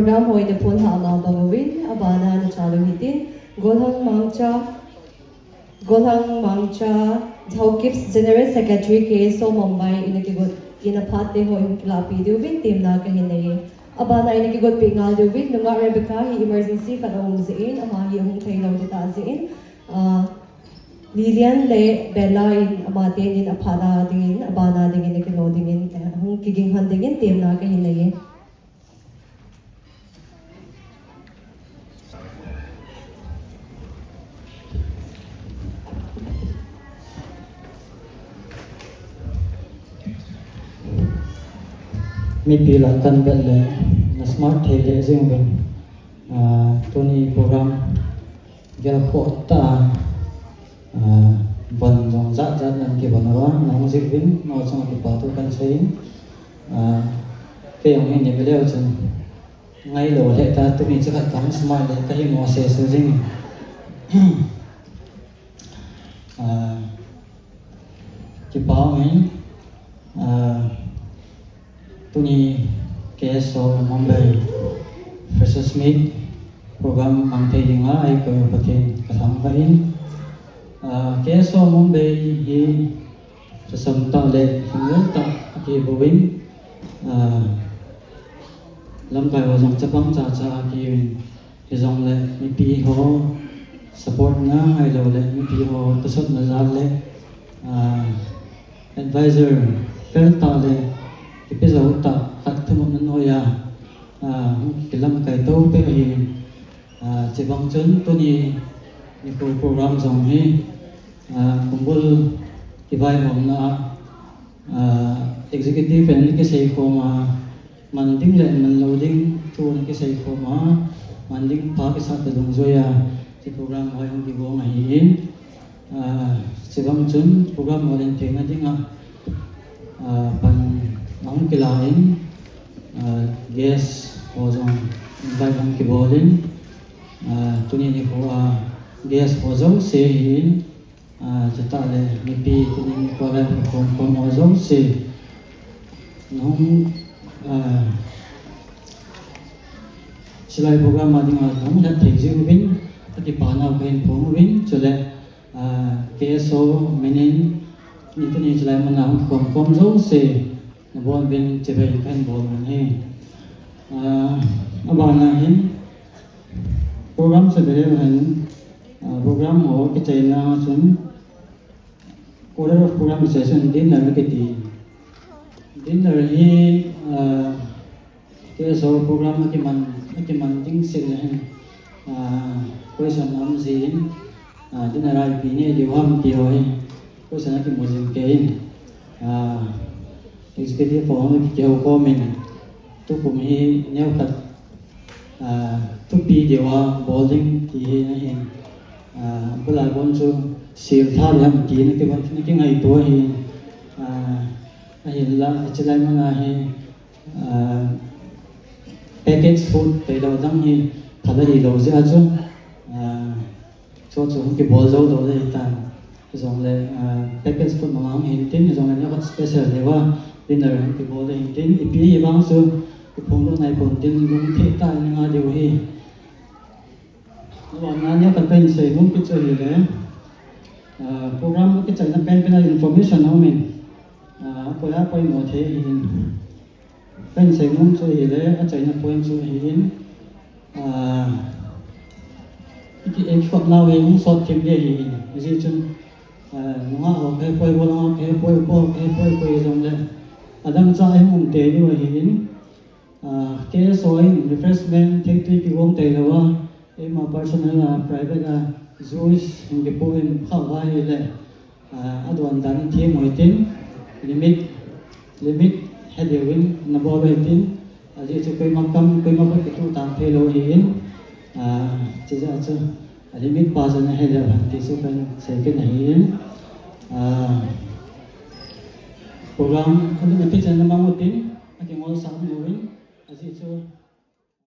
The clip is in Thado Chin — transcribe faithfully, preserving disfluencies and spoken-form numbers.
Program ho ina phondoh ma bang uvin, abana na chalu hitin, Golhang Mangcha, Golhang Mangcha, Thao Kips General Secretary K S O Mumbai ina kigot ina phat te ho in kilapi diuvin temna kahin nei. Abana ina kigot pe ngal diuvin, nungah Rebecca hi emergency khat aum jeh in, ama hi ahung thei lou ti ta jeh in, ah, Lilian le Bella in ama teni in aphat na dingin, abana dingin, akilo dingin, eh, hung kiging hon dingin, temna kahin nei. Mipi lah kan bet le, na smart thei le jing uvin. Ah, tuni program gelkhoh tah a, ah, von jong jat jat in kivon uva, nahung jih uvin, nao chunga kipa thu kan sei in, ah, kei jong hin ipi leu chun, ngailou le ta, tuni chakhat kahung smart le, kahi mo se su jing. Ah, kipa um in, ah, tuni K S O Mumbai Freshers Meet program mang thei dinga eikoi u Pathen kathangvah in. Ah, K S O Mumbai hi lhasam tah le lhinglet tah akibou in, ah, lamkai ho jong chapang chacha akium in, hijongle mipi ho support na ahilou le mipi ho tosot na jal le, ah, advisor fel tah le kipe jou tah khat themna noiya, ah, kilamkai tou peh ahi. Ah, chubang chun tuni nikho program jong hi, ah, Kumbul kivaihomna a, ah, executive in kisei khom a, man ding le man lou ding thu kisei khom a, man ding pha kisah ta dungjuiya, chu program ho hung kigong ahi in. Ah, chubang chun program ho lenthei na dinga, ah, pan ahung kila in, ah, guest ho jong invite hung kibol in, ah, tuni nikho a guest ho jouse ahi in, ah, chutah le mipi tuni nikho a kikhom khom ho jouse. Nahung, ah, chulai program a dinga nahung lhat thei jeh uvin, akipa nau kahin phong uvin, chule, ah, K S O min in, tuni chulai mun a hung kikhom khom jouse, nabon uvin chibai kahin bol uvin ahi. Ah, abana hin, program chu bere hen, ah, program ho kichaina chun, order of program kichai chun dinner kiti. Dinner hi, ah, K S O program akiman, akiman ding seh le hin, ah, question aum jin, ah, dinner a ipi nei diu ham ti ho hi, question akimu jing kei in, ah, executive ho hung kihou khom in, tukum hi neokhat, ah, thupi diu a bol ding ti hi ahin, ah, abul a bon chu sil tha ding ham ti na ki, na kingaito ahin, ah, ahinla, chulai mun a hi, ah, package food tailou dang hi pha ahilou jeh a chu, ah, chu chu hung kibol jou lou le hitan. Hijongle, ah, package food mama hung hin tin, hijongle neokhat special leuva dinner hung kibol le hin tin, ipi hi vang chu kiphongdoh nai pon tin, lungthim tah in nga diu ahi. Abana neokhat kahin seinom kit chu ahile, ah, program kichaina penpen a information aum in, ah, apoi a poimo thei ahin. Kahin seinom chu ahile, achaina point chu ahin, ah, iki, ikikhop nau hi hung sot thim ding ahin. Hijeh chun, ah, nungah ho kahepoi, golhang ho kahepoi, upa ho kahepoi, koi jongle, adang cha ahung um tei diu ahin. Ah, K S O in refreshment theitwi kigong tei louva, eima personal a, private a, juice hin kipoh in khah uva ahile, ah, adon dan in them u hitin, limit, limit he diuvin nabol u hitin, ajeh chu koima kam, koima khut kituh tang thei lou ahin, ah, chujeh a chu, a limit pa chu nahe leu hen ti chu kahin sei kit ahin, ah, program, alim a kichan na mang u tin, akingol sah u hin, ajeh chu,